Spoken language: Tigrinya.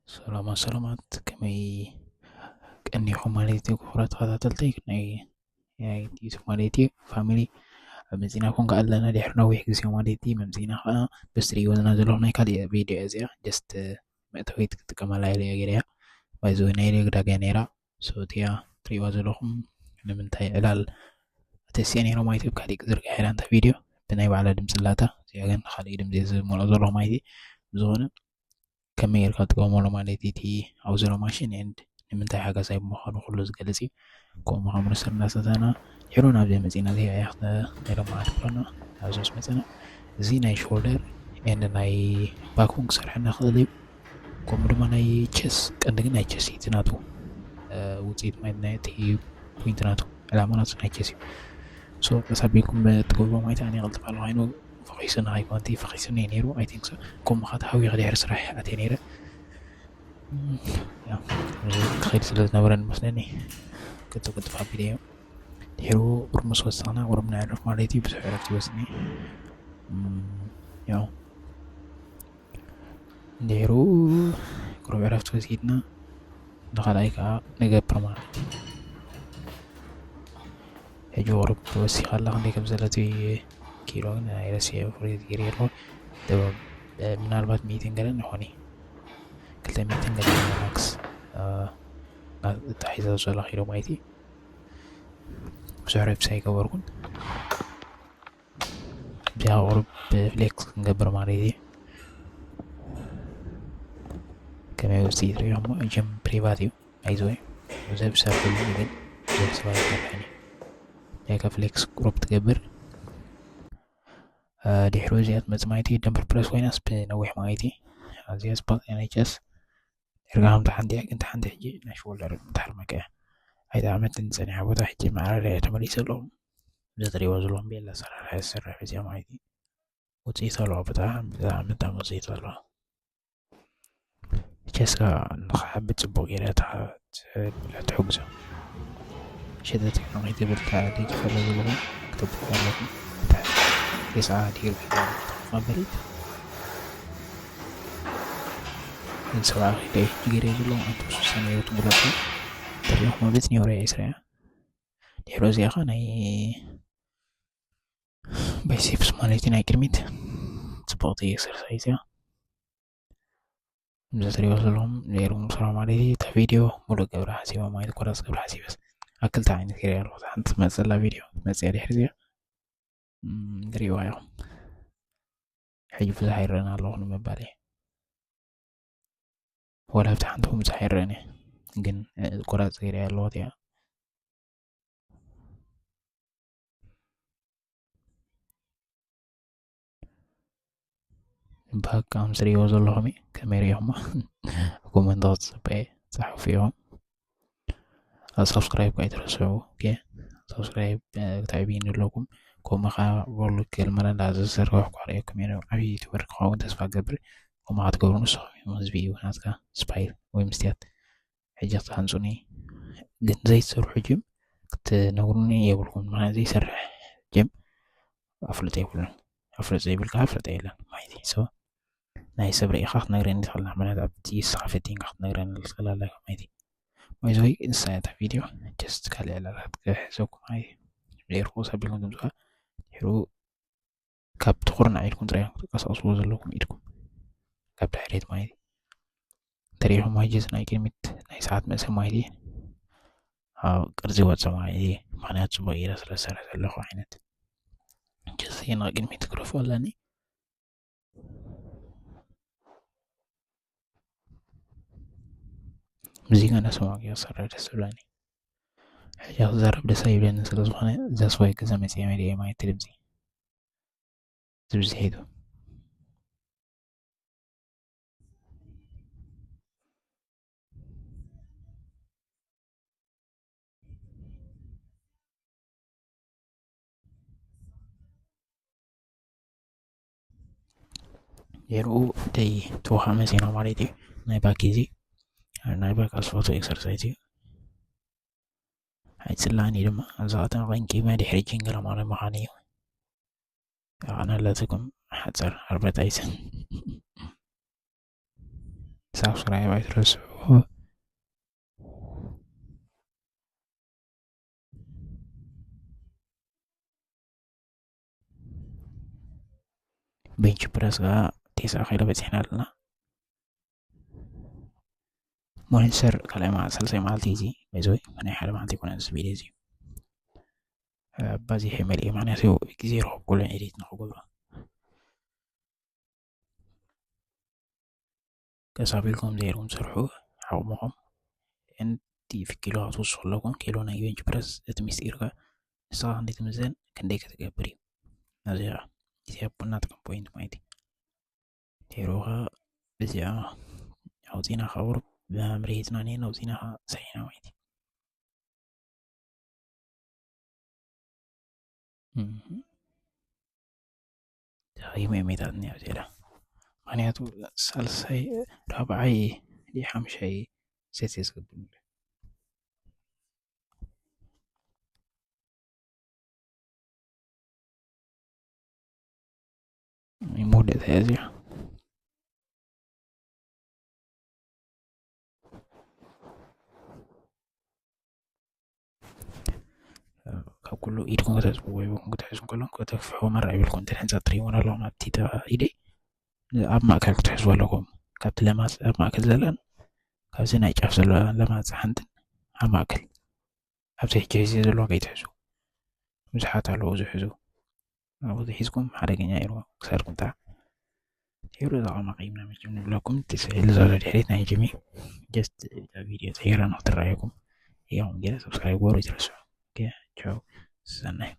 ሰላማት ሰላማት፣ ከመይ ቀኒኹም ማለት እዩ? ክቡራት ተኸታተልቲ ናይ ናይ ዩቱብ ማለት እዩ፣ ፋሚሊ፣ ኣብ መጺና ኮንካ ኣለና ድሕሪ ነዊሕ ግዜ ማለት እዩ። መምጺና ከኣ በዚ ትርእይዎ ዘለና ዘለኹም ናይ ካልእ ቪድዮ እያ እዚኣ፣ ጀስት መእተዊት ክጥቀመላ ኢለ እየ ገይረያ። ባይዘወይ ናይ ዳጋ እያ ነይራ። ሶ እቲኣ ትርእይዋ ዘለኹም ንምንታይ ዕላል ኣተሲኣ ነይራ ማለት እዩ። ኣብ ካልእ ክዝርግሕ ኢላ እንተ ቪድዮ ብናይ ባዕላ ድምጺ ኣላታ፣ እዚኣ ግን ካልእ ድምጺ እየ ዝመልኦ ዘለኹ ማለት እዩ። ብዝኾነ ከመይ ጌርካ ትጥቀመሉ ማለት እዩ እቲ ኣብኡ ዘሎ ማሽን ኤንድ ንምንታይ ሓጋዛይ ብምዃኑ ኩሉ ዝገልጽ እዩ። ከምኡ ከም ርሰር እናሰተና ድሕሩ ናብዚ መጺና እዚኣ እያ ክተ-፣ ናይ ሎማዓንቲ ፕላና ናብዚ ምስ መጸና እዚ ናይ ሾልደር ኤንድ ናይ ባክ እውን ክሰርሐና ክእል እዩ። ከምኡ ድማ ናይ ቸስ፣ ቀንዲ ግን ናይ ቸስ እዩ እቲ ናቱ፣ እ፣ ውጽኢት ማለት ናይ እቲ ፖይንት ናቱ፣ ዕላማ ናቱ ናይ ቸስ እዩ። ሶ ቀስ ኣቢልኩም ትገብርዎ ማለት ኣነ ይቕልጥፍ ኣለኹ፣ ኣይኑ ፈኺሱኒ ኣይኮን፣ እቲ ፈኺሱኒ እዩ ነይሩ፣ I think so። ከምኡ ኸዓ ተሃዊኸ ድሕሪ ስራሕ ኣትየ ነይረ። እም፣ ያው፣ እዚ ክኸይድ ስለ ዝነበረ ንመስለኒ ቅልጥፍ ቅልጥፍ ኣቢለ እየ። ድሕሩ ቁሩብ ምስ ወሰኽና ቁሩብ ነዕርፍ ማለት እዩ፣ ብዙሕ ዕረፍቲ ይወስድኒ። እም፣ ያው፣ ድሕሩ ቁሩብ ዕረፍቲ ወሲድና ንኻልኣይ ከዓ ንገብር ማለት እዩ። ሕጂ ቁሩብ ወሲኻ ኣላ፣ ክንደይ ከም ዘለቲ ኪሎ ግን ኣይረስየ፣ ፍሪዝ ገይረ ኣለኹ። ደሞ፣ እ፣ ምናልባት ሚእትን ገለን ይኾን እዩ። ክልተ ሚእትን ገለን ማክስ፣ እ፣ ና-፣ እታ ሒዛ ዘላ ኪሎ ማለት እዩ። ብዙሕ ረብስ ኣይገበርኩን። እዚኣ ቁሩብ ፍሌክስ ክንገብር ማለት እዩ። ከመይ ውፅኢት ሪኢኹሞ? እጅም ፕሪቫት እዩ። ኣይዞ ብዙሕ ሰብ ይሰርሐሉ ግን ብዙሕ ሰብ ኣይሰርሐን እዩ። ዳይካ ፍሌክስ ቁሩብ ትገብር። እ፣ ድሕሪ እዚኣ ትመጽእ ማለት እዩ። ደምበር ፕረስ ኮይናስ ብነዊሕ ማለት እዩ። እዚኣ ስፖርት ኤን ኤች ኤስ ዳርጋ ከምታ ሓንቲ እያ፣ ግን እታ ሓንቲ ሕጂ ናይ ሾልደር ምትሓርመካ እያ። ኣይጠዓመትን፣ ጸኒሓ ቦታ ሕጂ መዓራርያ ተመሊሱ ኣሎ። እዚ ትሪእዎ ዘለኹም ቤላ ኣሰራርሓ ዝሰርሕ እዚኣ ማለት እዩ። ውጽኢት ኣለዎ፣ ብጣዕሚ፣ ብጣዕሚ፣ ብጣዕሚ ውጽኢት ኣለዎ። ቸስካ ንኽዓቢ ጽቡቕ ጌራ እታ ትሕግዞ። ሸተት ከመይ ትብል እታ ደጊፈ ዘለኹ ክትብል ኣለኹ። እታ የስዓ ድሂር ጌራ መበሊት። ግን ሰብዓ ኪሎ ገይረ ዘለኹ፣ ኣንተ ሱሳ ነይሩ ትብለኩ። ተሪኹ መብት ነይሩ እያ ይስረያ። ድሕሪ እዚኣ ኸ ናይ ባይሴፕስ ማለት እዩ፣ ናይ ቅድሚት ጽቡቕቲ ኤክሰርሳይዝ እያ። ከምዚ ትሪእዎ ዘለኹም ነይርኩም ስራሕ ማለት እዩ። እታ ቪድዮ ሙሉእ ገብረ ሓሲባ ማለት ኮራስ ገብረ ሓሲበስ ኣብ ክልተ ዓይነት ገይረ ኣለኹ። ሓንቲ ትመጽእ ዘላ ቪድዮ ትመጽእ እያ ድሕሪ እዚኣ። እም፣ ትሪእዋ ኢኹም። ሕጂ ብዙሕ ኣይረኣን ኣለኹ ንምባል እየ። ወላ ኣብቲ ሓንቲ እውን ብዙሕ ኣይረኣን እየ። ግን፣ እ፣ ቆራጽ ገይረ ኣለኹ እቲኣ። ባክ ከም ትሪእዎ ዘለኹም እዩ። ከመይ ሪኢኹሞ? ኮመንት ክጽበ እየ። ጸሓፉ ኢኹም። ኣብ ሳብስክራይብ ከኣ ኣይትረስዑ። ኦኬ፣ ሳብስክራይብ፣ እ፣ ክትዕብዩኒ ኣለኩም። ከምኡ ኸዓ ቮሉ ክልመና እንዳ ዝሰርሑ ክርእየኩም እየ። ዓብዪ ዩቱበር ክኸውን ተስፋ እገብር። ከምኡ ኸዓ ትገብሩ ንስኹም ኢኹም። ህዝቢ እዩ ናትካ ስፓይ ወይ ምስትያት። ሕጂ ክትሃንጹኒ ግን ዘይትሰርሑ ጅም ክትነግሩኒ የብልኩም። ማለት ዘይሰርሕ ጅም ኣፍልጦ የብሉን። ኣፍልጦ ዘይብልካ ኣፍልጦ የለን ማለት እዩ። ሶ ናይ ሰብ ርኢኻ ክትነግረኒ ትኽእል ኢኻ። ማለት ኣብቲ ንስኻ ፈቲንካ ክትነግረኒ ትኽእል ኣለካ ማለት እዩ። ባይ ዘ ወይ ንሳ እያ እታ ቪድዮ፣ ጀስት ካልእ ዕላላት ክሕዘኩም ኣይ ዘይርኩስ ኣቢልኩም ትምጽዋ። ድሕሩ ካብ ትኹርና ኢድኩም ጥራይ ክትንቀሳቀስዎ ዘለኩም ኢድኩም። ካብ ድሕሪት ማለት እዩ። ተሪኢኹም ሕጂ እዚ ናይ ቅድሚት ናይ ሰዓት መእሰሪ ማለት እዩ። ኣብ ቅርጺ ወጽእ ማለት እዩ። ምኽንያቱ ጽቡቅ ኢለ ስለ ዝሰርሕ ዘለኹ ዓይነት። ሕጂ እዚ ናይ ቅድሚት ክረፎ ኣለኒ። ሙዚቃ እናሰማዕኩ እየ ክሰርሕ ደስ ዝብለኒ። ሕጂ ክዛረብ ደስ ኣይብለኒ ስለ ዝኾነ፣ that's why ገዛ መፅየ መሊአ ማየት ድምፂ ዝብዝሕ ኢሉ። ጌርኡ ደይ ተውሃ መሲና ማለት እዩ። ናይ ባክ እዚ፣ ናይ ባክ ኣስፋልቶ ኤክሰርሳይዝ እዩ። ኣይጽላኒ ድማ፣ እዛ ከተማ ቀንቂመ ድሕሪ ጅንግል ማለት ምዃኑ እዩ። ኣቐናለትኩም ሓጸር ኣርባዕተ ኣይሰን። ሳብስክራይብ ኣይትረስዑ። ቤንች ፕረስ ከዓ ቴስዓ ኪሎ በፂሕና ኣለና። ሞኒተር ካልኣይ መዓልቲ፣ ሳልሳይ መዓልቲ እዚ፣ ባይዘወይ ናይ ሓደ መዓልቲ ይኮነ እዚ ቪድዮ እዚ። ባዚሐ መሊእ፣ ምክንያቱ ግዜ ረኸብኩሉ ኤዲት ንክገብሮ። ቀስ ኣቢልኩም ዘይርኩም ስርሑ፣ ዓቕምኹም። ኤንቲ ኪሎ ክትውስኹ ኣለኩም። ኪሎ ናይ ቤንች ፕረስ እቲ ሚስጢር ከ ንስኻ ክንደይ ትምዘን፣ ክንደይ ክትገብር እዩ። እዚ ከዓ እዚኣ ናትኩም ፖይንት ማለት እዩ። ዜሮ ከዓ እዚኣ ኣውፂና ከዓ ቁሩብ ብመምርሂትና ነይና ኣውፂና ከዓ ሰሒና ማለት እዩ። እህ። ደኺመ እየ ሜታት እኒኣ ብዜዳ። ምክንያቱ ሳልሳይ፣ ራብዓይ፣ ድዩ ሓምሻይ ሴት እየ ዝገብር። መወዳእታ እያ እዚኣ። ካብ ኩሉ ኢድኩም ከተሕዝዎ ወይ እውን ክትሕዙ እንከለኩም ከተፍሕዎ መራ ይብልኩም። እንተ ሕንጻ ትርእይዎ ኣለኹም ኣብቲ ጥቓ ኢደይ ኣብ ማእከል ክትሕዝዎ ኣለኹም። ካብቲ ለማጽ ኣብ ማእከል ዘለን ካብዚ ናይ ጫፍ ዘለዋ ለማጽ ሓንትን ኣብ ማእከል ኣብዚ ሕጂ ሒዘ ዘለዋ ከይትሕዙ። ብዙሓት ኣለዉ ዝሕዙ። ኣብኡ ሒዝኩም ሓደገኛ እዩ ክሳድኩም ጥራሕ። ሄሎ፣ እዛ ቆማ ቀይምና መቸም ንብለኩም፣ እቲ ስዕሊ ዘሎ ድሕሪት ናይ ጅሚ። ጀስት እዛ ቪድዮ ጸይራ ንክትረኣየኩም። ያው ገለ ሰብስክራይብ ግበሩ፣ ይትረስዑ። ኦኬ፣ ቻው፣ ሰናይ።